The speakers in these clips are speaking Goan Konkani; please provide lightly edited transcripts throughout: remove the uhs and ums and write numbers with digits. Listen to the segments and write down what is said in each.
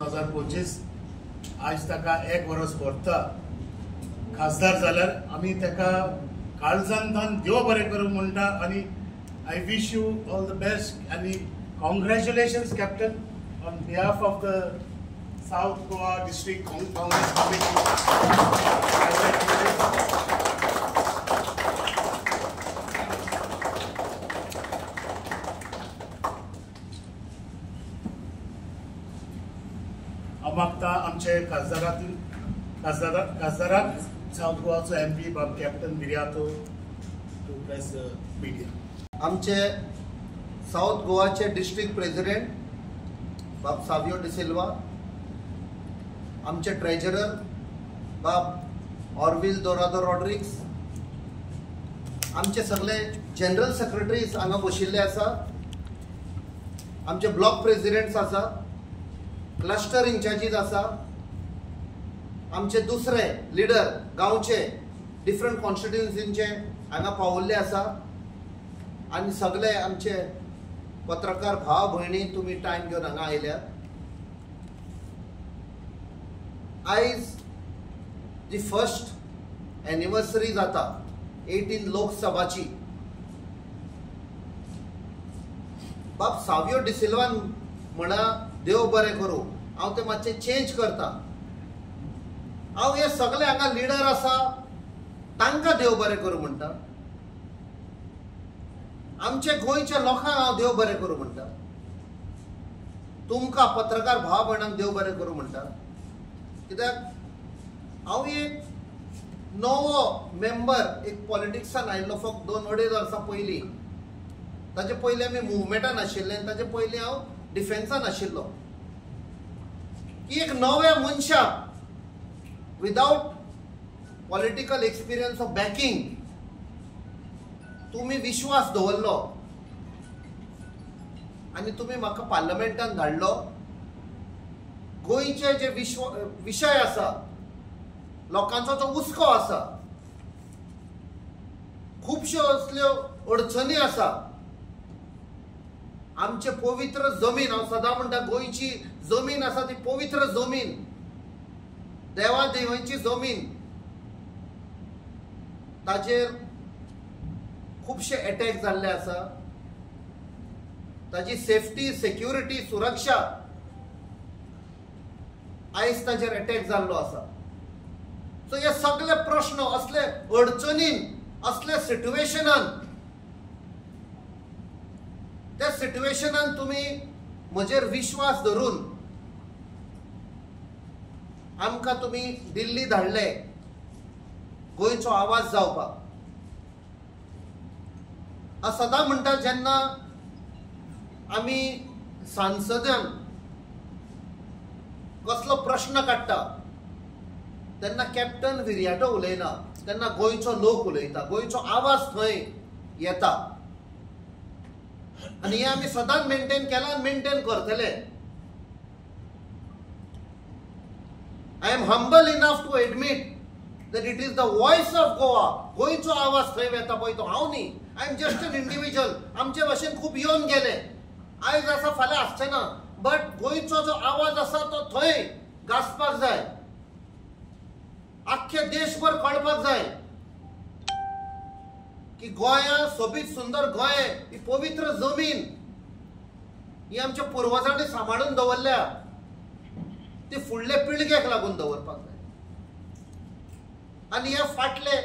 2025 आज ताका एक वर्स भरता खासदार जाल्यार आमी ताका काळजांतल्यान देव बरें करूं म्हणटा आनी I wish you all the best आनी congratulations captain on behalf of the South Goa district Congress committee. मागता आमचे खासदाराक सावथ गोवाचो एम पी बाब captain Viriato to press media. आमचे सावथ गोवाचे डिस्ट्रिक्ट प्रेसिडेंट बाब सावियो डिसिल्वा, आमचे ट्रेजरर बाब ऑर्विल दोरादो रॉड्रिक्स, आमचे सगळे जनरल सेक्रेटरीज हांगा बशिल्ले आसा, आमचे ब्लॉक प्रेसिडेंट्स आसा, क्लस्टर इन्चार्जीस आसा, आमचे दुसरे लिडर गांवचे डिफरंट कॉन्स्टिट्युएन्सींचे हांगा पावल्ले आसा आनी सगळे आमचे पत्रकार भाव भयणी तुमी टायम घेवन हांगा आयल्यात. आयज जी फर्स्ट एनिवर्सरी जाता 18 लोकसभाची, बाब सावियो डिसिल्वान म्हणा देव बरें करूं, हांव तें मातशें चेंज करता. हांव हे सगळे हांगा लिडर आसा तांकां देव बरें करूं म्हणटा, आमचे गोंयच्या लोकांक हांव देव बरें करूं म्हणटा, तुमकां पत्रकार भाव भयणांक देव बरें करूं म्हणटा. कित्याक हांव एक नवो मेंबर एक पॉलिटिक्सान आयिल्लो फक्त 2-2.5 वर्सां पयलीं. ताचे पयलीं आमी मुवमेंटान आशिल्ले आनी ताचे पयलीं हांव डिफेन्सान आशिल्लो. की एक नव्या मनशाक without political experience of backing तुमी विश्वास दवरलो आनी तुमी म्हाका पार्लमेंटान धाडलो. गोंयचे जे विशय आसा, लोकांचो जो हुस्को आसा, खुबश्यो असल्यो अडचणी आसा. आमचे पवित्र जमीन, हांव सदां म्हणटा गोंयची जमीन आसा ती पवित्र जमीन, देवा देवांची जमीन, ताचेर खुबशे एटॅक जाल्ले आसा. ताची सेफ्टी, सेक्युरिटी, सुरक्षा आयज ताचेर एटॅक जाल्लो आसा. सो हे सगळे प्रश्न असले अडचणीन, असले सिट्युएशनान, त्या सिट्युएशनान तुमी म्हजेर विश्वास धरून आमकां तुमी दिल्ली धाडले गोंयचो आवाज जावपाक. हांव सदां म्हणटा जेन्ना आमी सांसदान कसलो प्रश्न काडटा तेन्ना कॅप्टन विरियाटो उलयना, तेन्ना गोंयचो लोक उलयता, गोंयचो आवाज थंय येता. आनी हें आमी सदांच मेंटेन केलां आनी मेंटेन करतले. I am humble enough to admit that it is the voice of Goa. गोंयचो आवाज थंय वेता पळय तो हांव न्ही, I am just an individual. आमचे भाशेन खूब येवन गेले, आयज आसा फाल्यां आसचे ना, बट गोंयचो जो आवाज आसा तो थंय गाजपाक जाय, आख्खे देशभर कळपाक जाय की गोंया सोबीत सुंदर गोंय, ही पवित्र जमीन, ही आमच्या पुर्वजांनी सांबाळून दवरल्या, ती फुडले पिळगेक लागून दवरपाक जाय. आनी हे फाटले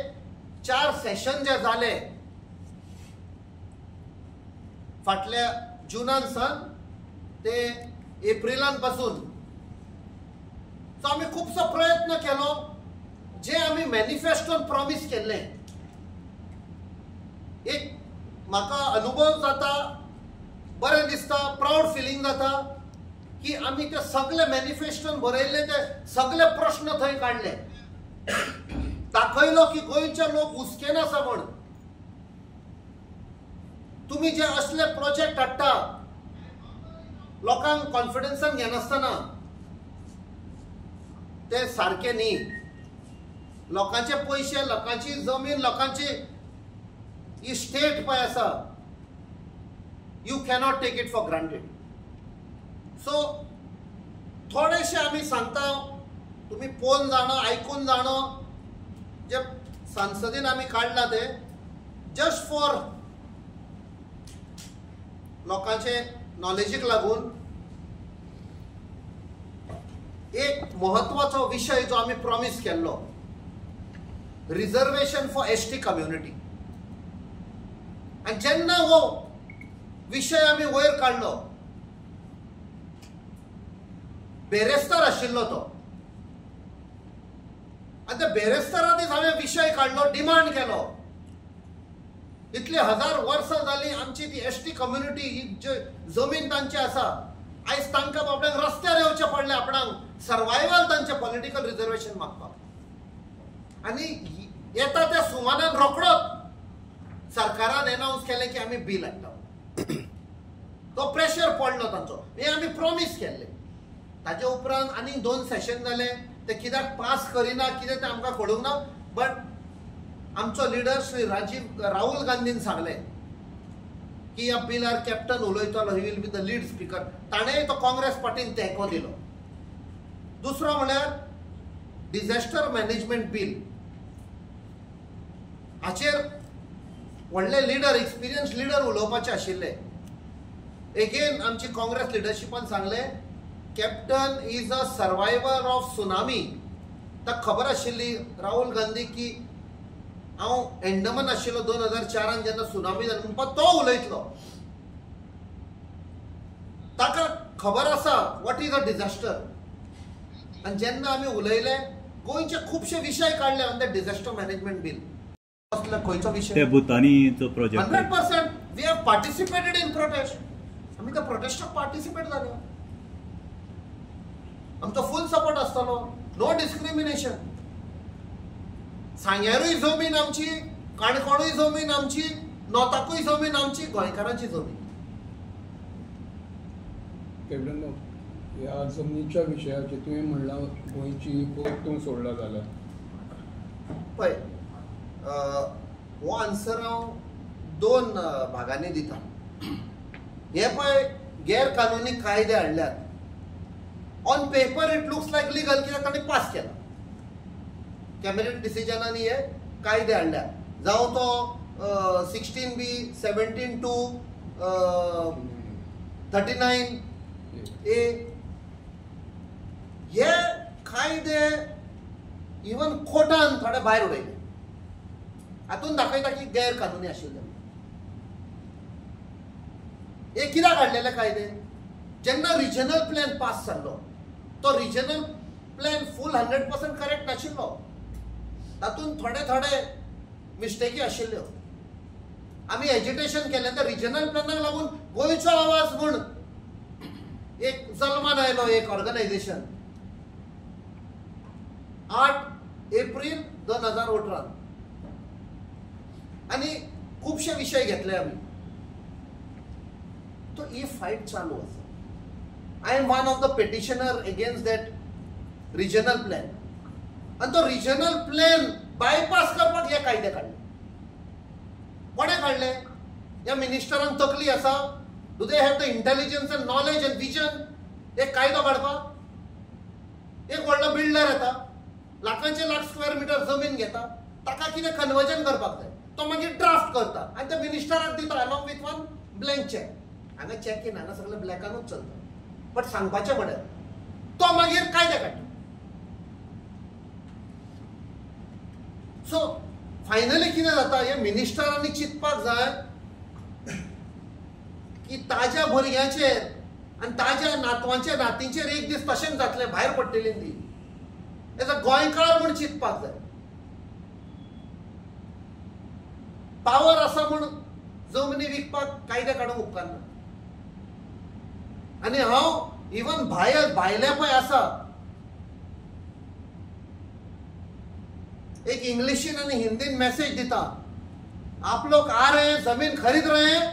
4 सेशन जे जाले फाटल्या जुनान सावन ते एप्रिलान पासून, सो आमी खुबसो प्रयत्न केलो जे आमी मॅनिफेस्टोन प्रॉमीस केल्ले. एक म्हाका अनुभव जाता, बरें दिसता, प्रावड फिलींग जाता की आमी ते सगळे मॅनिफेस्टोन बरयल्ले ते सगळे प्रश्न थंय काडले, दाखयलो की गोंयचे लोक हुस्केन आसा म्हण. तुमी जे असले प्रोजेक्ट हाडटा लोकांक कॉन्फिडन्सान घेनासतना ते सारके न्ही. लोकांचे पयशे, लोकांची जमीन, लोकांची ही स्टेट पळय आसा, you cannot take it for granted. So थोडेशे आमी सांगता, तुमी पळोवन जाणो, आयकून जाणो, जे संसदेन आमी काडला ते जस्ट फॉर लोकांचे नॉलेजीक लागून. एक महत्वाचो विशय जो आमी प्रॉमीस केल्लो, रिजर्वेशन फॉर ST community. आनी जेन्ना हो विशय आमी वयर काडलो, बेरेस्तार आशिल्लो तो, आनी त्या बेरेस्तारा दीस हांवें विशय काडलो, डिमांड केलो. इतली हजार वर्सां जालीं आमची ती ST community ही जमीन तांची आसा, आयज तांकां बाबड्यांक रस्त्यार येवचें पडलें आपणाक सर्वायवल तांचें पॉलिटिकल रिजर्वेशन मागपाक. आनी येता त्या सुमानान रोखडोच सरकारान एनावन्स केलें की आमी बील हाडटा. तो प्रेशर पडलो तांचो, हें आमी प्रॉमीस केल्लें. ताजे उपरांत आनीक 2 सेशन जाले, ते कित्याक पास करिना कितें तें आमकां कळूंक ना, बट आमचो लिडर श्री राहुल गांधीन सांगलें की ह्या बिलार कॅप्टन उलयतलो, he will be the lead speaker. ताणें तो काँग्रेस पार्टीन तेंको दिलो. दुसरो म्हळ्यार डिझास्टर मॅनेजमेंट बील, हाचेर व्हडले लिडर, एक्सपिरियन्स लिडर उलोवपाचे आशिल्ले. एगेन आमची काँग्रेस लिडरशिपान सांगलें captain is a survivor of tsunami. ताका खबर आशिल्ली राहुल गांधी की हांव एंडमन आशिल्लो 2004 जेन्ना सुनामी जाली म्हणपाक तो उलयतलो, ताका खबर आसा what is a disaster. आनी जेन्ना आमी उलयले, गोंयचे खुबशे विशय काडले on the disaster management bill. कसलो खंयचो विशय? भुतानीचो project. 100% we have participated in protest. आमी त्या प्रोटेस्टाक पार्टिसिपेट जाले, आमचो फूल सपोर्ट आसतलो, नो डिस्क्रिमिनेशन. सांग्यारूय जमीन आमची, काणकोणूय जमीन आमची, नॉर्थाकूय जमीन आमची, गोंयकारांची जमीन. कॅप्टन, ह्या जमनीच्या विशयाचेर तुवें म्हणलां गोंयची तूं सोडला जाल्यार पळय, हो आन्सर हांव 2 भागांनी दिता. हे पळय गैर कानुनी कायदे हाडल्यात, on paper it looks like legal कित्याक तांणी पास केला कॅबिनेट डिसिजनांनी हे कायदे हाडल्यात, जावं तो 16B, 17(2), 39A, हे कायदे इवन कोर्टान थोडे भायर उडयले. हातून दाखयता की गैर कानुनी आशिल्ले. हे कित्याक हाडलेले कायदे? जेन्ना रिजनल प्लॅन पास जाल्लो तो रिजनल प्लॅन फूल 100% करेक्ट नाशिल्लो, तातूंत थोडे थोडे मिस्टेकी आशिल्ल्यो. आमी एजिटेशन केलें त्या रिजनल प्लॅनाक लागून गोंयचो आवाज म्हूण एक जल्मान आयलो एक ऑर्गनायझेशन 8 एप्रील 2018. आनी खुबशे विशय घेतले आमी. तो ही फायट चालू आसा. I am one of the petitioner against that regional plan. आनी तो रिजनल प्लॅन बायपास करपाक हे कायदे काडले. कोणें काडले? ह्या मिनिस्टरांक तकली आसा? Do they have the intelligence and knowledge and vision एक कायदो काडपाक? एक व्हडलो बिल्डर येता, लाखांचे लाख स्क्वेअर मिटर जमीन घेता, ताका कितें कन्वर्जन करपाक जाय, तो मागीर ड्राफ्ट करता आनी त्या मिनिस्टराक दिता along with one blank cheque. हांगा चॅक येना, हांगा सगळें ब्लॅकानूच चलता. बट सांगपाचें म्हळ्यार तो मागीर कायदे काडटा. सो फायनली कितें जाता, हे मिनिस्टरांनी चिंतपाक जाय की ताज्या भुरग्यांचेर आनी ताज्या नातवांचेर नातींचेर एक दीस तशेंच जातलें, भायर पडटली ती. एज अ गोंयकार म्हूण चिंतपाक जाय. पावर आसा म्हूण जमनी विकपाक कायदे काडूंक उपकारना. आनी हांव इवन भायर भायले पळय आसा, एक इंग्लिशीन आनी हिंदीन मॅसेज दिता, आप लोग आ रहे हैं, जमीन खरीद रहे हैं,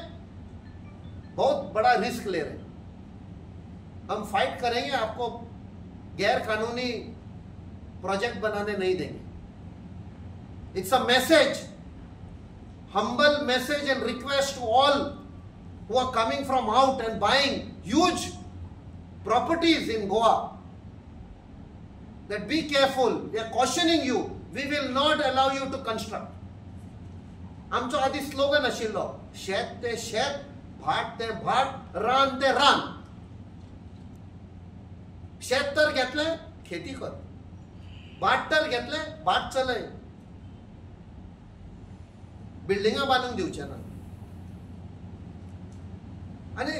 बहुत बड़ा रिस्क ले रहे हैं, हम फाइट करेंगे, आपको गैर कानूनी प्रोजेक्ट बनाने नहीं देंगे. It's a message, humble message and request to all who are coming from out and buying huge properties in Goa. that be careful, we are cautioning you, we will not allow you to construct. आमचो आदी स्लोगन आशिल्लो, शेत ते शेत, भाट ते भाट, रान ते रान. शेत तर घेतलें खेती कर, भाट तर घेतलें भाट चलय, बिल्डिंगां बांदूंक दिवचें ना. आनी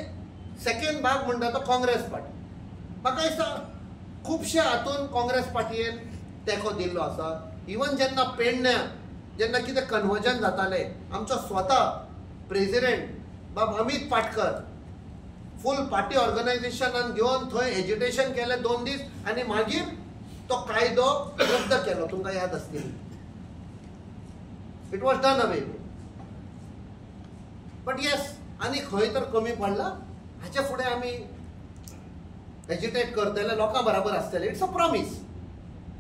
सेकेंड भाग म्हणटा तो काँग्रेस पार्टी. म्हाका दिसता खुबशे हातून काँग्रेस पार्टयेन तेंको दिल्लो आसा. इवन जेन्ना पेडण्या जेन्ना कितें कन्वर्जन जातालें, आमचो स्वता प्रेजिडेंट बाब अमीत पाटकर फूल पार्टी ऑर्गनायझेशनान घेवन थंय एजिटेशन केलें 2 दीस आनी मागीर तो कायदो रद्द केलो. तुमकां याद आसतली, it was done away. But yes, आनी खंय तर कमी पडला, हाचे फुडें आमी एजिटेट करतले, लोकां बराबर आसतले. It's a promise.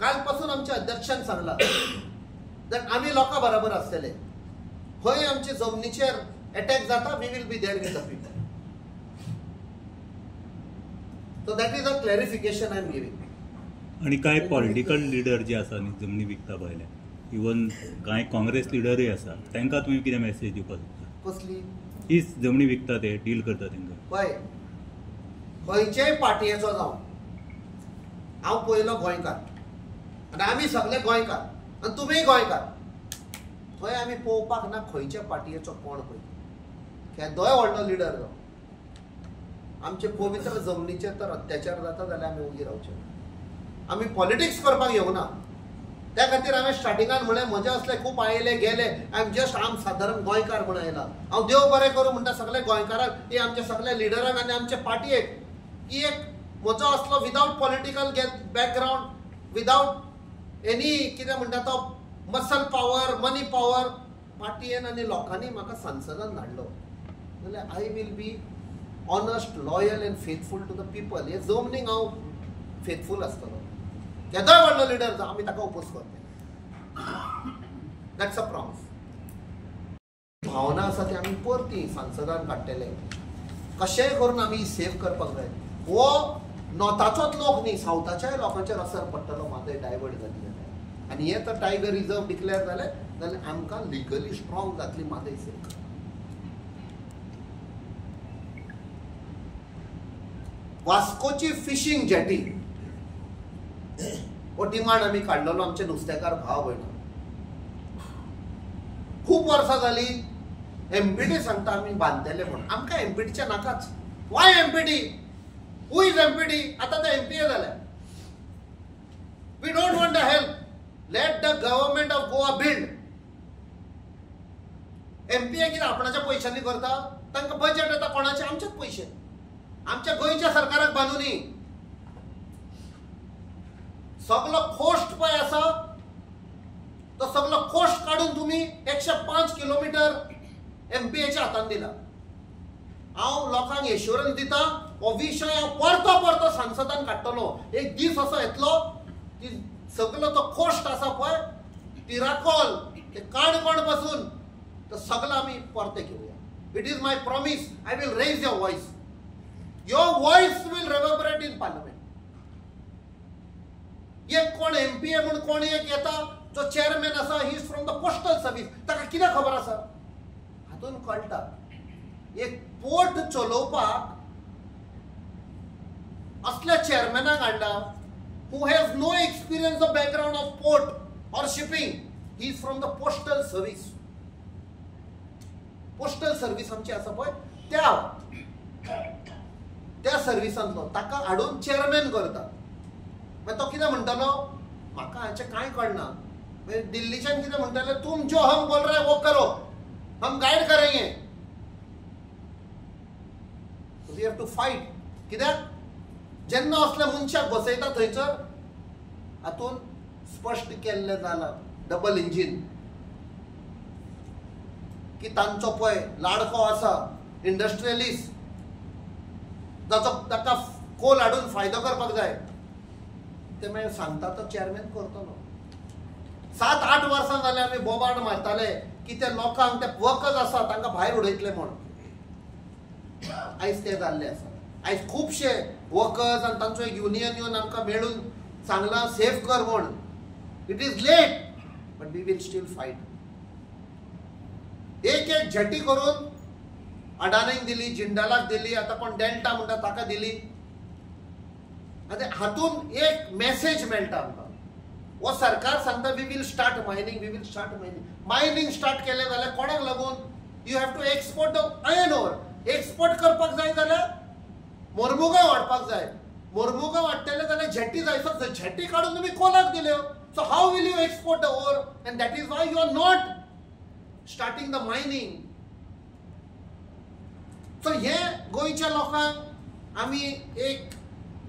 काल पासून आमच्या अध्यक्षान सांगला that आमी लोकां बराबर आसतले. खंय आमचे जमनीचेर एटॅक जाता, we will be there with the people. So that is a clarification I am giving. आनी कांय पॉलिटिकल लिडर जे आसा न्ही जमनी विकता भायले, इवन कांय काँग्रेस लिडरूय आसा, तांकां तुमी कितें मॅसेज दिवपाक सोदता? कसली हीच जमनी विकता ते डील करता तांकां. पळय, खंयचेय पार्टयेचो जावं, हांव पयलो गोंयकार आनी आमी सगळे गोंयकार आनी तुमीय गोंयकार. थंय आमी पळोवपाक ना खंयच्या पार्टयेचो कोण पळय, केदोय व्हडलो लिडर जावं, आमचे पवित्र जमनीचेर तर अत्याचार जाता जाल्यार आमी ओगी रावचे. आमी पॉलिटिक्स करपाक येवना. त्या खातीर हांवें स्टार्टिंगान म्हणलें, म्हजे असले खूब आयले गेले, I am just आम सादारण गोंयकार म्हूण आयला. हांव देव बरें करूं म्हणटा सगळे गोंयकारांक, की आमच्या सगळ्या लिडरांक आनी आमचे पार्टयेक, की एक म्हजो असलो without political background, without any कितें म्हणटा तो मसल पावर, मनी पावर, पार्टयेन आनी लोकांनी म्हाका संसदान धाडलो जाल्यार I will be honest, loyal and faithful to the people. हे जमनीक हांव फेथफूल आसतलो. केदोय व्हडलो लिडर जावं, आमी ताका ओपोज करतले. That's a promise. भावना आसा ती आमी परती संसदान काडटले. कशेंय करून आमी सेव करपाक जाय. हो नॉर्थाचोच लोक न्ही, सावथाच्याय लोकांचेर असर पडटलो म्हादय डायवर्ट जाली जाल्यार. आनी हें तर टायगर रिजर्व डिक्लेअर जालें जाल्यार आमकां लिगली स्ट्रॉंग जातली म्हादय सेव. वास्कोची फिशींग जेटी हो डिमांड आमी काडलेलो आमचे नुस्तेकार भाव भयणां. खूब वर्सां जाली एमपीटी सांगता आमी बांदतले म्हणून. आमकां एमपीटीचे नाकाच. Why MPT? Who is MPT? आतां ते एमपीए जाल्या. We don't want the help. Let the government of Goa build. MPA कितें आपणाच्या पयशांनी करता? तांकां बजेट येता कोणाचे? आमचेच पयशे, आमच्या गोंयच्या सरकाराक बांदूनी. सगलो कोस्ट पळय आसा तो सगलो कोस्ट काडून तुमी 105 किलोमिटर एमपीएच्या हातान दिला. हांव लोकांक एश्योरन्स दिता, हो विशय हांव परतो परतो संसदान काडटलो. एक दीस असो येतलो की सगलो तो कोस्ट आसा पळय, तिराकोल ते काणकोण पासून तो सगलो आमी परते घेवया. It is my promise. I will raise your voice. Your voice will reverberate in parliament. एक कोण एमपीए म्हूण कोण एक येता जो चेअरमॅन आसा, he is from the postal service, ताका कितें खबर आसा? हातून कळटा एक पोर्ट चलोवपाक असल्या चेअरमॅनाक हाडला who has no experience of background of port or shipping. He is from the postal service. Postal service आमची आसा पळय त्या त्या सर्विसांतलो ताका हाडून चेअरमॅन करता. मागीर तो कितें म्हणटलो, म्हाका हाचें कांय कळना. मागीर दिल्लीच्यान कितें म्हणटले, तुम जो हम बोल रहे वो करो, हम गायड करेंगे. We have to fight. कित्याक जेन्ना असल्या मनशाक बसयता थंयसर, हातून स्पश्ट केल्लें जालां डबल इंजीन की तांचो पळय लाडको आसा इंडस्ट्रियलिस्ट, जाचो ताका कोल हाडून फायदो करपाक जाय, ते मागीर सांगता तो चेअरमॅन करतलो. 7-8 वर्सां जाले आमी बोबाड मारताले की ते लोकांक, ते वर्कर्स आसा तांकां भायर उडयतले म्हूण. आयज ते जाल्ले आसा. आयज खुबशे वर्कर्स आनी तांचो एक युनियन येवन आमकां मेळून सांगलां सेफ कर म्हूण. It is late but we will still fight. एक एक झेटी करून अडानीक दिली, जिंडालाक दिली, आतां कोण डेल्टा म्हणटा ताका दिली. आनी हातून एक मॅसेज मेळटा आमकां, हो सरकार सांगता we will start mining, we will start mining. Mining start केलें जाल्यार कोणाक लागून? You have to export the iron ore. Export करपाक जाय जाल्यार मोरमुगांव हाडपाक जाय, मोरमुगांव हाडटले जाल्यार झेटी जाय. सो झेटी काडून तुमी कोणाक दिल्यो? So how will you export the ore? And that is why you are not starting the mining. So हे गोंयच्या लोकांक आमी एक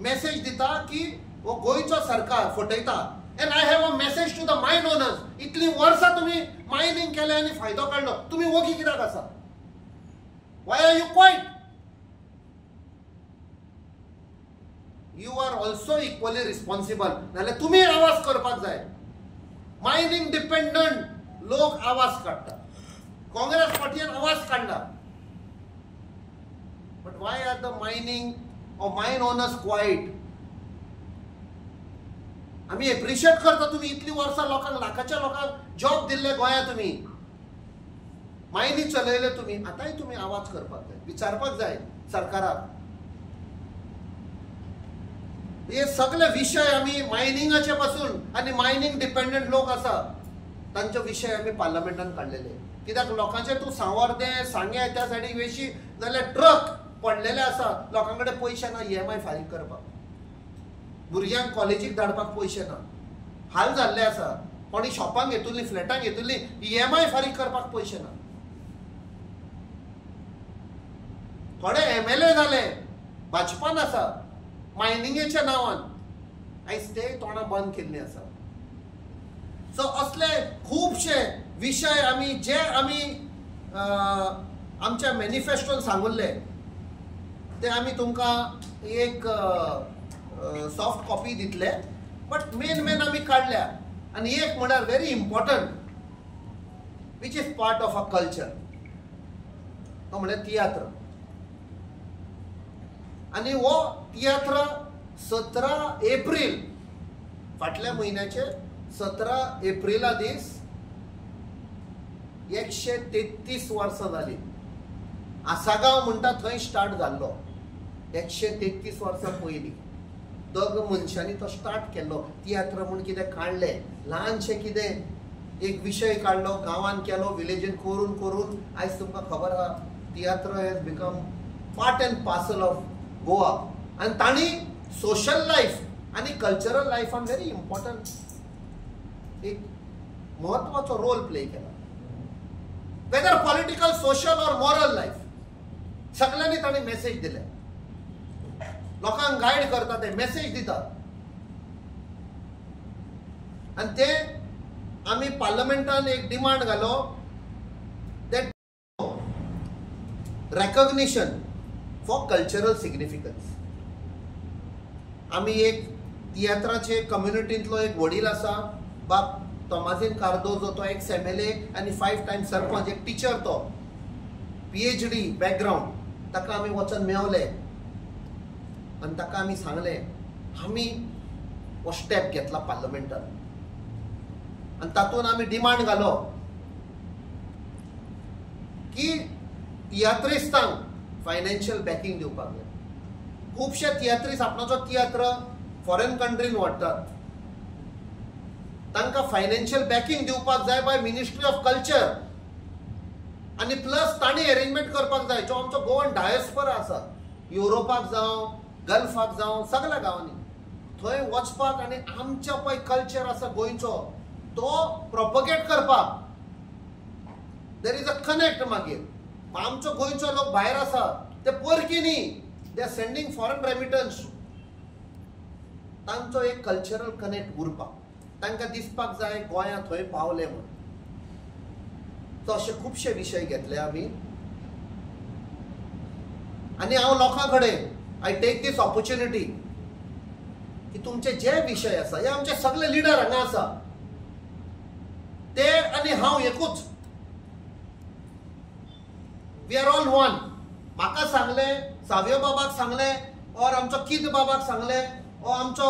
मॅसेज दिता की हो गोंयचो सरकार फटयता. And I have a message to the mine owners. इतलीं वर्सां तुमी मायनींग केलें आनी फायदो काडलो, तुमी वोगी कित्याक आसा? Why are you quiet? You are also equally responsible. नाल्यार तुमी आवाज करपाक जाय. मायनींग डिपेंडंट लोक आवाज काडटा, काँग्रेस पार्टीन आवाज काडला. But why are the mining or mine owners quiet? आमी एप्रिशिएट करता तुमी इतलीं वर्सां लोकांक, लाखाच्या लोकांक जॉब दिल्ले गोंयांत, तुमी मायनी चलयले तुमी, आतांय तुमी आवाज करपाक जाय, विचारपाक जाय सरकाराक. हे सगळे विशय आमी मायनिंगाचे पासून आनी मायनींग डिपेंडंट लोक आसा तांचे विशय आमी पार्लमेंटान काडलेले. कित्याक लोकांचे तूं सांवर्दे सांगें त्या सायडीक वेशी जाल्यार ट्रक पडलेले आसा, लोकां कडेन पयशे ना EMI फारीक करपाक, भुरग्यांक कॉलेजीक धाडपाक पयशे ना, हाल जाल्ले आसा. कोणी शॉपांक घेतली, फ्लॅटांक घेतली, EMI फारीक करपाक पयशे ना. थोडे MLA जाले भाजपान आसा मायनिंगेच्या नांवान, आयज ते तोंडां बंद केल्लीं आसा. सो असले खुबशे विशय आमी जे आमी आमच्या मॅनिफेस्टोन सांगुल्ले ते आमी तुमकां एक सॉफ्ट कॉपी दितले, बट मेन मेन आमी काडल्या. आनी एक म्हळ्यार very important which is part of a culture, तो म्हळ्यार तियात्र. आनी हो तियात्र 17 एप्रील फाटल्या म्हयन्याचे 17 एप्रिला दीस 133 वर्सां जालीं. आसागांव म्हणटा थंय स्टार्ट जाल्लो 133 वर्सां पयलीं. दोग मनशांनी तो स्टार्ट केल्लो तियात्र म्हूण कितें काडलें, ल्हानशें कितें एक विशय काडलो, गांवान केलो, विलेजीन करून करून आयज तुमकां खबर आहा तियात्र has become part and parcel of Goa. आनी तांणी सोशल लायफ आनी कल्चरल लायफान व्हेरी इम्पॉर्टंट एक म्हत्वाचो रोल प्ले केला. Whether political, social or moral life, सगळ्यांनी तांणी मॅसेज दिले, लोकांक गायड करता, ते मॅसेज दिता. आनी ते आमी पार्लमेंटान एक डिमांड घालो that recognition for cultural significance. आमी एक तियात्राचे कम्युनिटींतलो एक वडील आसा, बाब तोमाजीन कार्दोजो, तो एक्स MLA आनी 5 टायम सरपंच, एक टिचर, तो PhD background, ताका आमी वचून मेवले आनी ताका आमी सांगलें आमी हो स्टेप घेतला पार्लमेंटान आनी तातूंत आमी डिमांड घालो की तियात्रिस्तांक फायनान्शियल बॅकिंग दिवपाक जाय. खुबशे तियात्रिस्त आपणाचो तियात्र फॉरेन कंट्रीन व्हडटात, तांकां फायनान्शियल बॅकिंग दिवपाक जाय बाय मिनिस्ट्री ऑफ कल्चर. आनी प्लस तांणी अरेंजमेंट करपाक जाय जो आमचो गोवन डायस्पोरा आसा, युरोपाक जावं, गल्फाक जावं, सगळ्या गांवांनी थंय वचपाक आनी आमचो पळय कल्चर आसा गोंयचो तो प्रोपगेट करपाक there is a connect. मागीर आमचो गोंयचो लोक भायर आसा ते परकी न्ही, they are sending foreign remittance, तांचो एक कल्चरल कनेक्ट उरपाक, तांकां दिसपाक जाय गोंया थंय पावले म्हूण. सो अशे खुबशे विशय घेतले आमी. आनी हांव लोकां कडेन I take these opportunity की तुमचे जे विशय आसा, हे आमचे सगळे लिडर हांगा आसा ते आनी हांव एकूच, we are all one. म्हाका सांगलें, सावयो बाबाक सांगलें, ऑर आमचो किद बाबाक सांगलें, ऑर आमचो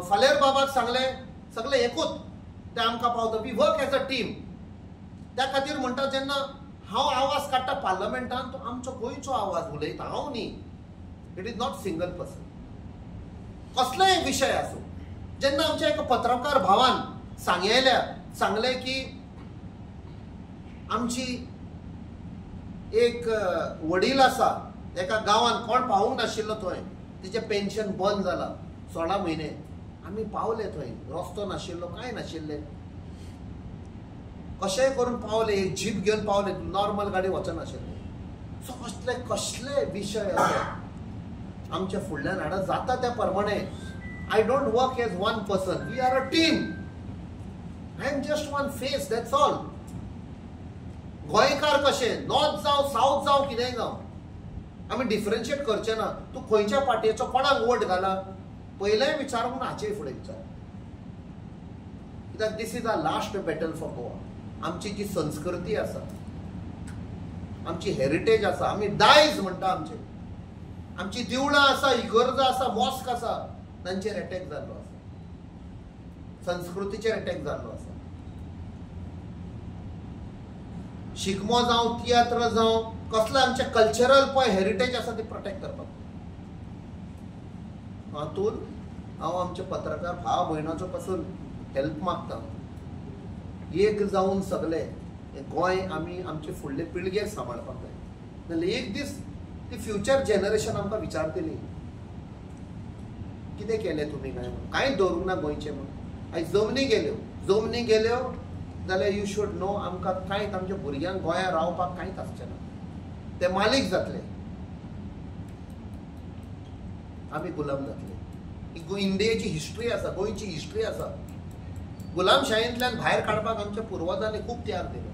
फालेर बाबाक सांगलें, सगळें एकूच तें आमकां पावता. We work as a team. त्या खातीर म्हणटा जेन्ना हांव आवाज काडटा पार्लमेंटान तो आमचो गोंयचो आवाज उलयता, हांव न्ही. It is not single person. कसलेय विशय आसूं, जेन्ना आमच्या एका पत्रकार भावान सांगलें की आमची एक वडील आसा एका गांवांत, कोण पावूंक नाशिल्लो थंय, तिचें पेन्शन बंद जालां 16 म्हयने. आमी पावले थंय, रस्तो नाशिल्लो, कांय नाशिल्लें, कशेंय करून पावले, एक जीप घेवन पावले, नॉर्मल गाडी वचनाशिल्ली. सो असले कसले विशय आसा आमच्या फुडल्यान हाडा जाता त्या प्रमाणे. I don't work as one person, we are a team. I am just one face, that's all. गोंयकार कशें नॉर्थ जावं सावथ जावं कितेंय जावं, आमी डिफरन्शिएट करचे ना. तूं खंयच्या पार्टीचो कोणाक वोट घाला पयलेंय विचार म्हणून हाचेय फुडें विचार. कित्याक this is a last battle for Goa. आमची जी संस्कृती आसा, आमची हेरिटेज आसा, आमी दायज म्हणटा आमचे, आमची देवळां आसा, इगर्जां आसा, मॉस्क आसा, तांचेर एटॅक जाल्लो आसा, संस्कृतीचेर एटॅक जाल्लो आसा. शिगमो जावं, तियात्र जावं, कसलो आमचे कल्चरल पळय हेरिटेज आसा ती प्रोटेक्ट करपाक. हातून हांव आमचे पत्रकार भाव भयणाचो पासून हेल्प मागता. एक जावन सगळे गोंय आमी आमचे फुडले पिळगेक सांबाळपाक जाय, नाल्यार एक दीस ती फ्युचर जनरेशन आमकां विचारतली कितें केलें तुमी काय म्हणून, कांय दवरूंक ना गोंयचें म्हणून. आयज जमनी गेल्यो, जमनी गेल्यो जाल्यार you should know आमकां कांयच, आमच्या भुरग्यांक गोंयांत रावपाक कांयच आसचें ना. ते मालीक जातले, आमी गुलाम जातले. इंडियेची हिस्ट्री आसा, गोंयची हिस्ट्री आसा. गुलामशाहींतल्यान भायर काडपाक आमच्या पुर्वजांनी खूब त्याग दिलो.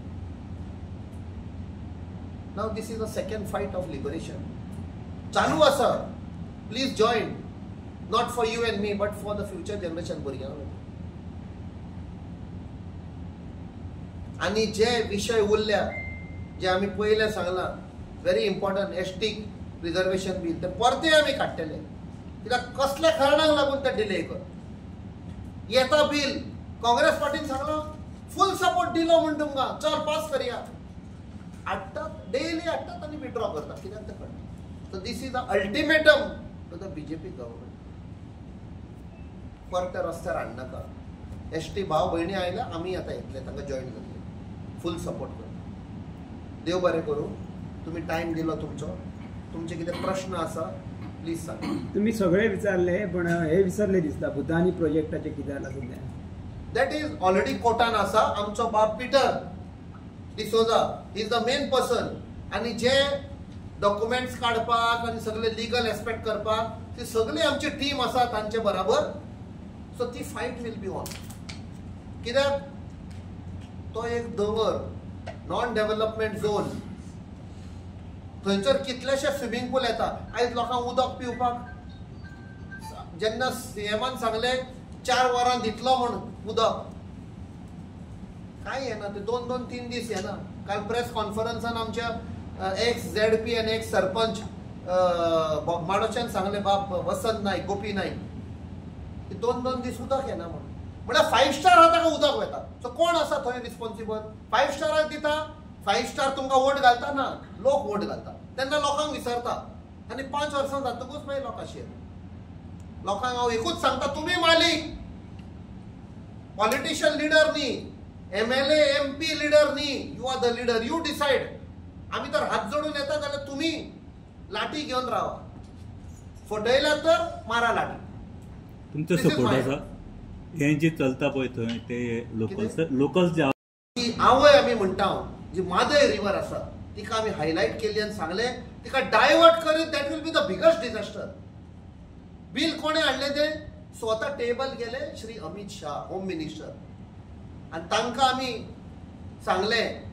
Now this is a second fight of liberation चालू आसा. Please join, not for you and me but for the future generation भुरग्यांक. आनी जे विशय उरल्या जे आमी पयले सांगलां, very important, S T reservation bill ते परते आमी काडटले. कित्याक कसल्या कारणाक लागून ते डिले कर येता बील. काँग्रेस पार्टीन सांगलां फूल सपोर्ट दिलो म्हूण तुमकां, चल पास करया. हाडटात, डेली हाडटात आनी विड्रॉ करतात, कित्याक तें कळटा. So this is the ultimatum to the BJP government. परते रस्त्यार हाडनाका. एस टी भाव भयणी आयल्या, आमी आतां येतले, तांकां जॉयन जातले, फूल सपोर्ट करता. देव बरें करूं. तुमी टायम दिलो तुमचो, तुमचे कितें प्रश्न आसा प्लीज सांग. तुमी सगळे विचारले पण हे विसरले दिसता, भुतानी प्रोजेक्टाचें कितें जालां सद्या. That is already कोर्टान आसा. आमचो बाब Peter D'Souza is the main person. आनी जे डॉक्युमेंट्स काडपाक आनी सगळे लिगल एस्पेक्ट करपाक ती सगळी आमची टीम आसा तांचे बराबर. सो ती फायट will be on. कित्याक तो एक दोंगर, नॉन डेव्हलपमेंट झोन, थंयसर कितलेशे स्विमींग पूल येता. आयज लोकांक उदक पिवपाक जेन्ना सीएमान सांगलें 4 वरां दितलो म्हूण उदक, कांय येना, ते 2-2, 3 दीस येना. काल प्रेस कॉन्फरन्सान आमच्या एक्स ZP आनी एक्स सरपंच बोगमाडोच्यान सांगलें, बाब वसंत नायक, गोपी नायक, की 2-2 दीस उदक येना म्हूण. म्हळ्यार 5 स्टार आहा ताका उदक वता. सो कोण आसा थंय रिस्पॉन्सिबल? 5 स्टाराक दिता, 5 स्टार तुमकां वोट घालता ना, लोक वोट घालता तेन्ना लोकांक विसरता. आनी 5 वर्सां जातकूच मागीर लोकांशी येता. लोकांक हांव एकूच सांगता, तुमी मालीक, पॉलिटिशियन लिडर न्ही, MLA MP leader न्ही, you are the leader, you decide. आमी तर हात जोडून येता जाल्यार तुमी लाठी घेवन रावा, फटयल्यार तर मारा लाठी. तुमचो सपोर्ट आसा हें जे चलता पळय थंय ते लोकल्स, लोकल्स जे आवय आमी म्हणटा, जी मादय रिवर आसा तिका आमी हायलायट केली आनी सांगलें तिका डायवर्ट करीत, that will be the biggest disaster. Bill कोणें हाडलें तें स्वता टेबल गेले श्री अमीत शाह, होम मिनिस्टर, आनी तांकां आमी सांगलें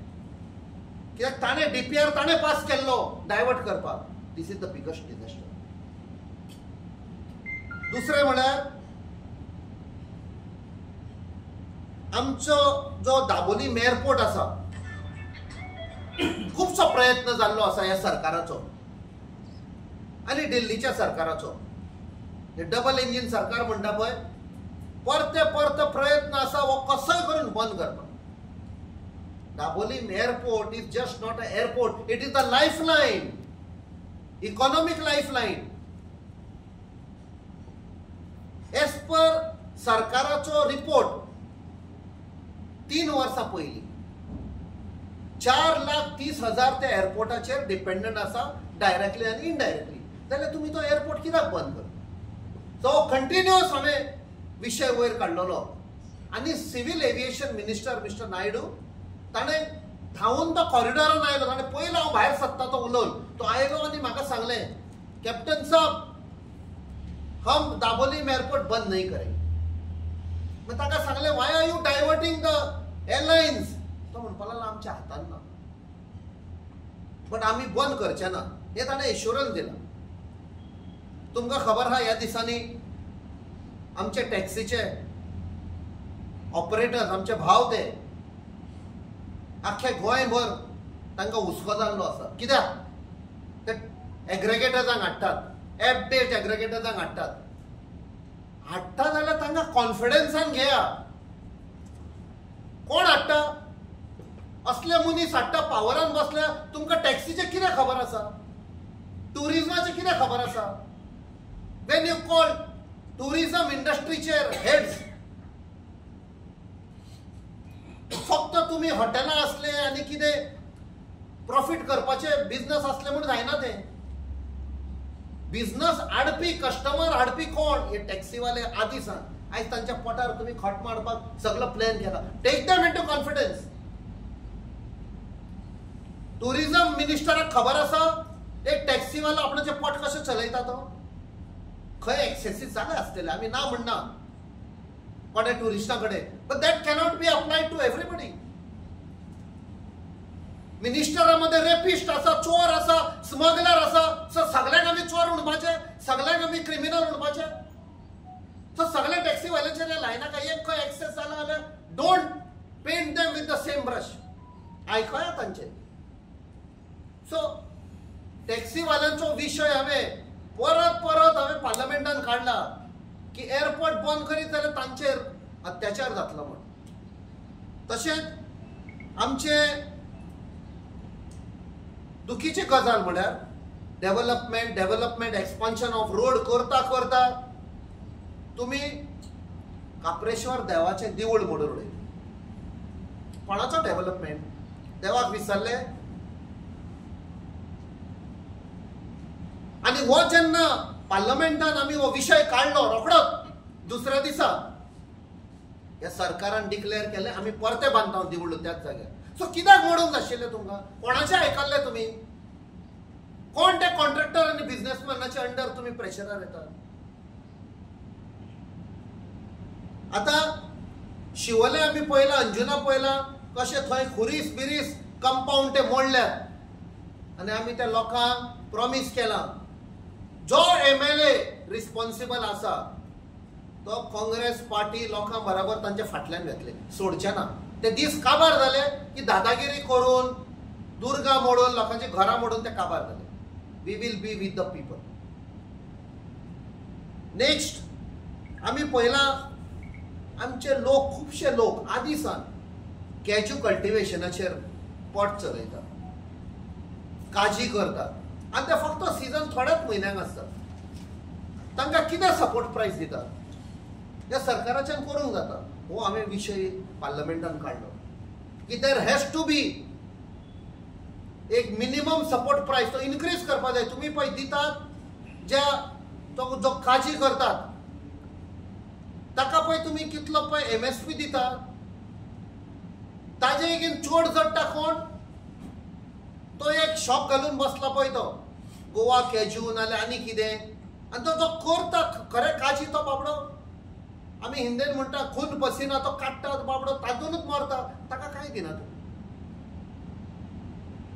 कित्याक ताणें DPR ताणें पास केल्लो डायवर्ट करपाक. This is the biggest disaster. दुसरें म्हळ्यार आमचो जो दाबोलीम एअरपोर्ट आसा, खुबसो प्रयत्न जाल्लो आसा ह्या सरकाराचो आनी दिल्लीच्या सरकाराचो. हे डबल इंजीन सरकार म्हणटा पळय, परते परत प्रयत्न आसा हो कसोय करून बंद करपाक. Dabolim airport is just not a airport, it is a life line, economic life line. As per सरकाराचो रिपोर्ट 3 वर्सां पयलीं 4,30,000 ते एअरपोर्टाचेर डिपेंडंट आसा डायरेक्टली आनी इनडायरेक्टली. जाल्यार तुमी तो एअरपोर्ट कित्याक बंद करता? सो कंटिन्युअस हांवें विशय वयर काडलेलो आनी civil aviation minister mister Naidu ताणें धांवून तो कॉरिडॉरान आयलो. ताणें पयलो हांव भायर सरता तो उलोवन तो आयलो आनी म्हाका सांगलें, कॅप्टन साहब हम दाबोलीम एअरपोर्ट बंद नहीं करेंगे. मग ताका सांगलें, why are you diverting the airlines? तो म्हणपाक लागलो आमच्या हातान ना, बट आमी बंद करचे ना, हें ताणें एश्युरन्स दिला. तुमकां खबर आहा ह्या दिसांनी आमचे टॅक्सीचे ऑपरेटर्स, आमचे भाव ते आख्खे गोंयभर तांकां हुस्को जाल्लो आसा. कित्याक ते एग्रेगेटर्सांक हाडटात, एप बेस्ड एग्रेगेटर्सांक हाडटात. हाडटा जाल्यार तांकां कॉन्फिडन्सान घेया. कोण हाडटा? असले मनीस हाडटा, पावरान बसल्या. तुमकां टॅक्सीचें कितें खबर आसा? ट्युरिजमाचें कितें खबर आसा? When you call tourism इंडस्ट्रीचेर हेड्स, फक्त तुमी हॉटेलां आसले आनी कितें प्रॉफीट करपाचे बिजनस आसले म्हूण जायना तें. बिजनस हाडपी, कस्टमर हाडपी कोण? हे टॅक्सीवाले आदी सांग. आयज तांच्या पोटार तुमी खट मारपाक सगळो प्लॅन केला. Take them into confidence. Tourism मिनिस्टराक खबर आसा एक टॅक्सीवालो आपणाचें पोट कशें चलयता तो? खंय एक्सेसीस जाले आसतले, आमी ना म्हणना कोणे ट्युरिस्टां कडेन, but that cannot be applied to everybody. मिनिस्टरा मदें रेपिस्ट आसा, चोर आसा, स्मगलर आसा. सो सगळ्यांक आमी चोर म्हणपाचे, सगळ्यांक आमी क्रिमिनल म्हणपाचे. सो सगळे टॅक्सीवाल्यांचेर लायनाका. एक खंय एक्सेस जाला जाल्यार don't paint them with the same brush. आयकया तांचे. सो टॅक्सीवाल्यांचो विशय हांवें परत परत हांवें पार्लमेंटान काडला की एअरपोर्ट बंद करीत जाल्यार तांचेर अत्याचार जातलो म्हूण. तशेंच आमचे दुखीची गजाल म्हळ्यार development development expansion of road करता करता तुमी काप्रेश्वर देवाचें देवूळ मोडून उडयलें. कोणाचो डेव्हलपमेंट? देवाक विसरले. आनी हो जेन्ना पार्लमेंटान आमी हो विशय काडलो रोखडोच दुसऱ्या दिसा ह्या सरकारान डिक्लेअर केलें आमी परते बांदता देवूळ त्याच जाग्यार. सो कित्याक मोडूंक नाशिल्लें तुमकां? कोणाचें आयकल्लें तुमी? कोण ते कॉन्ट्रॅक्टर आनी बिजनेसमॅनाच्या अंडर तुमी प्रेशरार येतात? आतां शिवोले आमी पळयलां, अंजुना पळयलां कशें थंय खुरीस बिरीस कंपाउंड ते मोडल्यात आनी आमी त्या लोकांक प्रॉमीस केलां जो MLA responsible आसा तो काँग्रेस पार्टी लोकां बराबर तांच्या फाटल्यान घेतले, सोडचे ना. ते दीस काबार जाले की दादागिरी करून दुर्गा मोडून लोकांची घरां मोडून ते काबार जाले. We will be with the people. Next आमी पळयलां आमचे लोक, खुबशे लोक आदी सावन कॅज्यू कल्टिवेशनाचेर पोट चलयतात, काजी करतात आनी ते फक्त सिजन थोड्याच म्हयन्यांक आसता. तांकां कितें सपोर्ट प्रायस दितात? ह्या सरकाराच्यान करूंक जाता. हो हांवें विशय पार्लमेंटान काडलो की there has to be एक मिनिमम सपोर्ट प्रायस, तो इनक्रीज करपाक जाय. तुमी पळय दितात ज्या तो जो काजी करतात ताका पळय तुमी कितलो पळय MSP दिता, ताजे बेगीन चड जडटा कोण? तो एक शॉप घालून बसला पळय तो गोवा कॅज्यू नाल्यार आनी कितें, आनी तो जो करता खरें काजी तो बाबडो, आमी हिंदीन म्हणटा खून पसिना, तो काडटा बाबडो तातूंतच मरता, ताका कांय दिना तूं.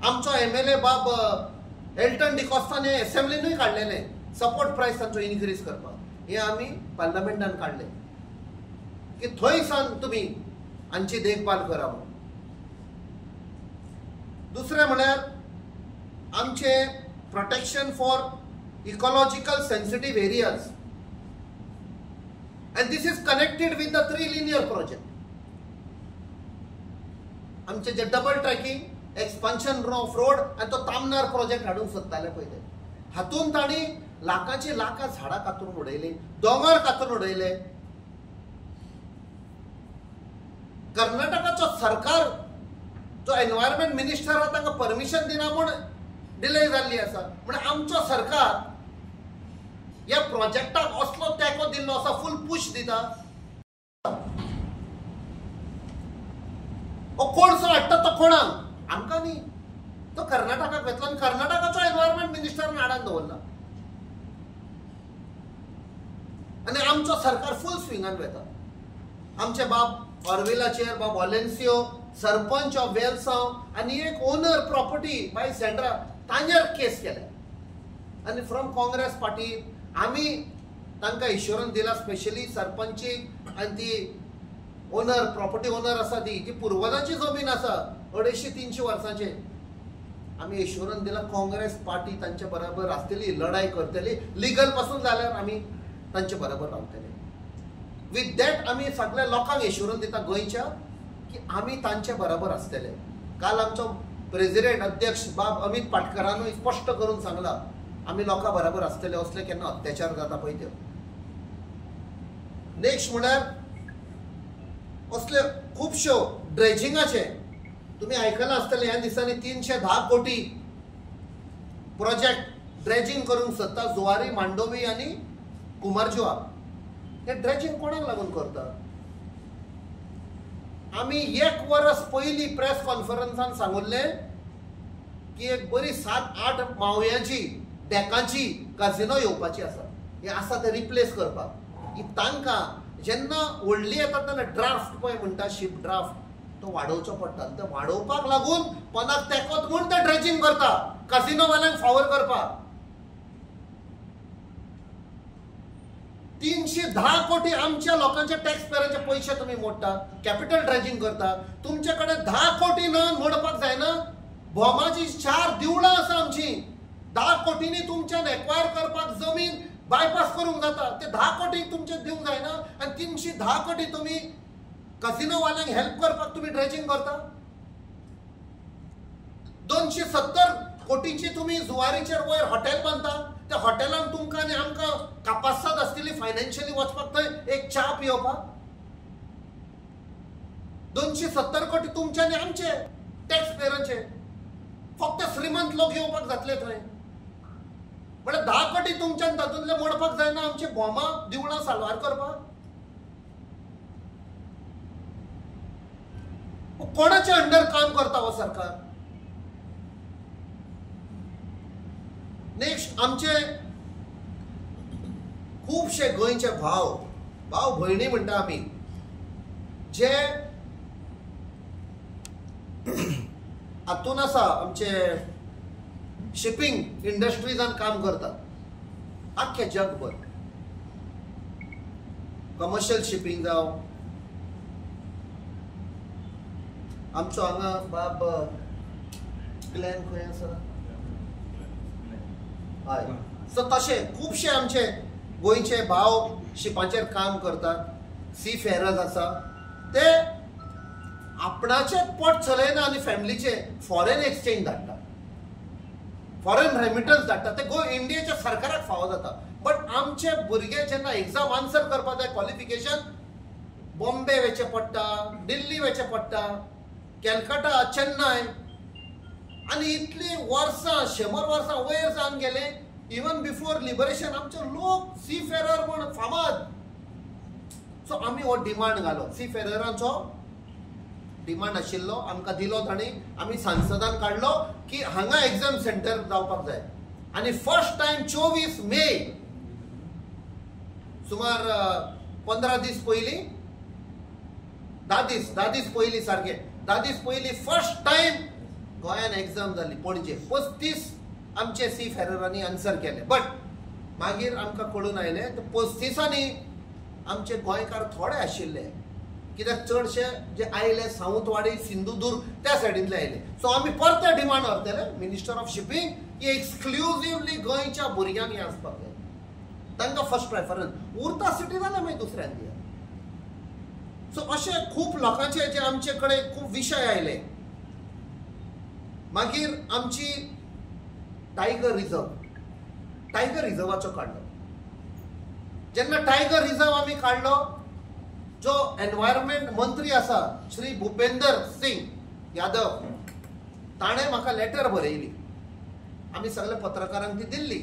आमचो MLA बाब एल्टन डिकॉस्तान हें एसेंब्लीनूय काडलेलें सपोर्ट प्रायस तांचो इनक्रीज करपाक. हें आमी पार्लमेंटान काडलें की थंय सावन तुमी हांची देखभाल करा म्हणून. दुसरें म्हळ्यार आमचें protection for ecological sensitive areas. And this is connected with the 3 linear project. आमचे जे double tracking, expansion of road आनी तो तामनार प्रोजेक्ट हाडूंक सोदताले पळय ते, हातून तांणी लाखांची लाखां झाडां कातरून उडयली, दोंगर कातरून उडयले. कर्नाटकाचो सरकार जो एनवायरमेंट मिनिस्टर आहा तांकां परमिशन दिना म्हूण डिले जाल्ली आसा. म्हण आमचो सरकार ह्या प्रोजेक्टाक असलो तेंको दिल्लो आसा, फूल पुश दिता. हो कोळसो हाडटा तो कोणाक? आमकां न्ही, तो कर्नाटकाक वेतलो आनी कर्नाटकाचो एनवायरमेंट मिनिस्टरान आडान दवरला आनी आमचो सरकार फूल स्विंगान वेता. आमचे बाब ऑर्विलाचेर, बाब वॉलेन्सियो, सरपंच ऑफ वेलसांव आनी एक ओनर प्रॉपर्टी बाय सेंड्रा तांचेर केस केल्या. आनी फ्रॉम काँग्रेस पार्टी आमी तांकां इन्शुरन्स दिला, स्पेशली सरपंचीक आनी ती ओनर प्रॉपर्टी ओनर आसा ती जी पुर्वजांची जमीन आसा 250-300 वर्सांचे, आमी इन्शुरन्स दिला. काँग्रेस पार्टी तांचे बराबर आसतली, लढाई करतली, लिगल पासून जाल्यार आमी तांचे बराबर रावतले. विथ that आमी सगळ्या लोकांक इन्शुरन्स दिता गोंयच्या की आमी तांचे बराबर आसतले. काल आमचो प्रेसिडेंट अध्यक्ष बाब अमित पाटकरानूय स्पश्ट करून सांगला आमी लोकां बराबर आसतले, असले केन्ना अत्याचार जाता पळय त्यो. नेक्स्ट म्हळ्यार असले खुबश्यो ड्रेजिंगाचे तुमी आयकलां आसतलें ह्या दिसांनी 310 कोटी प्रोजेक्ट ड्रेजिंग करूंक सोदता जुवारी, मांडोवी आनी कुमारजुआ. हे ड्रेजिंग कोणाक लागून करता? आमी एक वरस पयलीं प्रेस कॉन्फरन्सान सांगुल्लें की एक बरी 7-8 मावयांची डेकांची काजिनो येवपाची आसा, हे आसा ते रिप्लेस करपाक. ही तांकां जेन्ना व्हडली येता तेन्ना ड्राफ्ट पळय म्हणटा, शीप ड्राफ्ट, तो वाडोवचो पडटा. ते वाडोवपाक लागून कोणाक तेंकोत म्हूण ते ड्रेजिंग करता, काजिनोवाल्यांक फावर करपाक. 310 कोटी आमच्या लोकांचे टॅक्स पेयरांचे पयशे तुमी मोडटा, कॅपिटल ड्रेजिंग करता. तुमचे कडेन 10 कोटी ना मोडपाक जायना. भोमाची 4 दिवळां आसा आमची, 10 कोटींनी तुमच्यान एक्वायर करपाक जमीन बायपास करूंक जाता, ते 10 कोटी तुमचे दिवंक जायना आनी 310 कोटी तुमी काजिनोवाल्यांक हेल्प करपाक तुमी ड्रेजिंग करता. 270 कोटींची तुमी जुवारीचेर वयर हॉटेल बांदता, त्या हॉटेलान तुमकां आनी आमकां कापासाद आसतली फायनान्शियली वचपाक थंय एक च्या पियोवपाक. 270 कोटी तुमचे आनी आमचे टॅक्स पेयरांचे, फक्त श्रीमंत लोक येवपाक जातले थंय. म्हळ्यार 10 कोटी तुमच्यान तातूंतले मोडपाक जायना आमची भोमा दिवळां साल्वार करपाक. कोणाच्या अंडर काम करता हो सरकार? नेक्स्ट आमचे खुबशे गोंयचे भाव भाव भयणी म्हणटा आमी, जे हातून आसा आमचे शिपींग इंडस्ट्रीजान काम करतात आख्खे जगभर, कमर्शियल शिपींग जावं, आमचो हांगा बाब ग्लॅन खंय आसा, हय, सो तशें खुबशे आमचे गोंयचे भाव शिपाचेर काम करतात, सी फेरर्स आसा, ते आपणाचें पोट चलयना आनी फॅमिलीचे फॉरेन एक्सचेंज धाडटा, फॉरेन रेमिटन्स धाडटा, ते गोंय इंडियेच्या सरकाराक फावो जाता. बट आमचे भुरगे जेन्ना एग्जाम आन्सर करपाक जाय क्वॉलिफिकेशन, बॉम्बे वचचें पडटा, दिल्ली वचचें पडटा, कॅलकटा, चेन्नय, आनी इतलीं वर्सां 100 वर्सां वयर जावन गेले. इवन बिफोर लिबरेशन आमचे लोक सी फेरर म्हूण फामाद. सो आमी हो डिमांड घालो, सी फेररांचो डिमांड आशिल्लो, आमकां दिलो तांणी, आमी संसदान काडलो की हांगा एग्जाम सेंटर जावपाक जाय. आनी फर्स्ट टायम 24 मे, सुमार 15 दीस पयलीं, 10 दीस पयलीं, सारके 10 दीस पयलीं फर्स्ट टायम गोंयान एग्जाम जाली पणजे. 35 आमचे सी फेररांनी आन्सर केले. बट मागीर आमकां कळून आयलें 35 आमचे गोंयकार थोडे आशिल्ले, कित्याक चडशे जे आयले सावंतवाडी, सिंधुदुर्ग त्या सायडींतले आयले. सो आमी परते डिमांड व्हरतले मिनिस्टर ऑफ शिपींग की एक्सक्लुजिवली गोंयच्या भुरग्यांक हें आसपाक जाय, तांकां फर्स्ट प्रेफरन्स. उरता सिटी जाल्यार मागीर दुसऱ्यांक दिया. सो अशे खूब लोकांचे जे आमचे कडेन खूब विशय आयले. मागीर आमची टायगर रिजर्व, टायगर रिजर्वाचो काडलो. जेन्ना टायगर रिजर्व आमी काडलो, जो एनवायरमेंट मंत्री आसा श्री भूपेंदर सिंग यादव, ताणें म्हाका लेटर बरयली, आमी सगळे पत्रकारांक ती दिल्ली.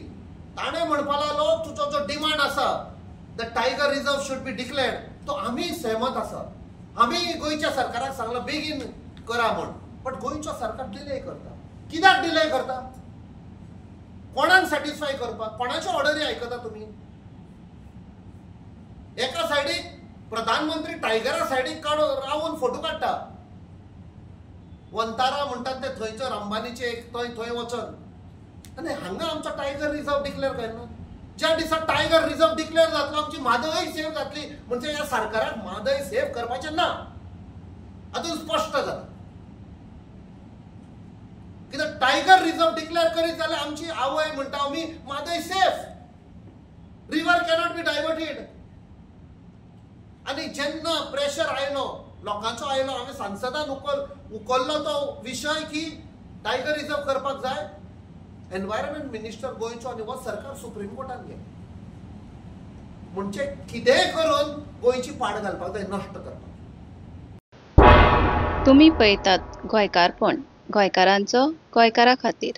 ताणें म्हणपा लागलो तुजो जो डिमांड आसा the tiger reserve should be declared, तो आमी सहमत आसा. आमी गोंयच्या सरकाराक सांगलां बेगीन करा म्हूण, बट गोंयचो सरकार डिले करता. कित्याक डिले करता? कोणाक सॅटिस्फाय करपाक? कोणाच्यो ऑर्डरी आयकता तुमी? एका सायडीक प्रधानमंत्री टायगरा सायडीक काडून रावून फोटो काडटा, वंतारा म्हणटात ते थंयचो अंबानीचे एक थंय थंय वचन, आनी हांगा आमचो टायगर रिजर्व डिक्लेअर करना. ज्या दिसा टायगर रिजर्व डिक्लेअर जातलो आमची म्हादय सेव जातली. म्हणजे ह्या सरकाराक म्हादय सेव करपाचें ना, हातूंत स्पश्ट जाता. कित्याक टायगर रिजर्व डिक्लेअर करीत जाल्यार आमची आवय म्हणटा आमी Mhadei safe, river cannot be diverted. आनी जेन्ना प्रेशर आयलो लोकांचो आयलो, हांवें संसदान उखल्लो तो विशय की टायगर रिजर्व करपाक जाय. एनवायरमेंट मिनिस्टर गोंयचो आनी हो सरकार सुप्रीम कोर्टान गेलें. म्हणजे कितेंय करून गोंयची पाड घालपाक जाय, नश्ट करपाक. तुमी पळयतात गोंयकारपण, गोंयकारांचो गोंयकारा खातीर.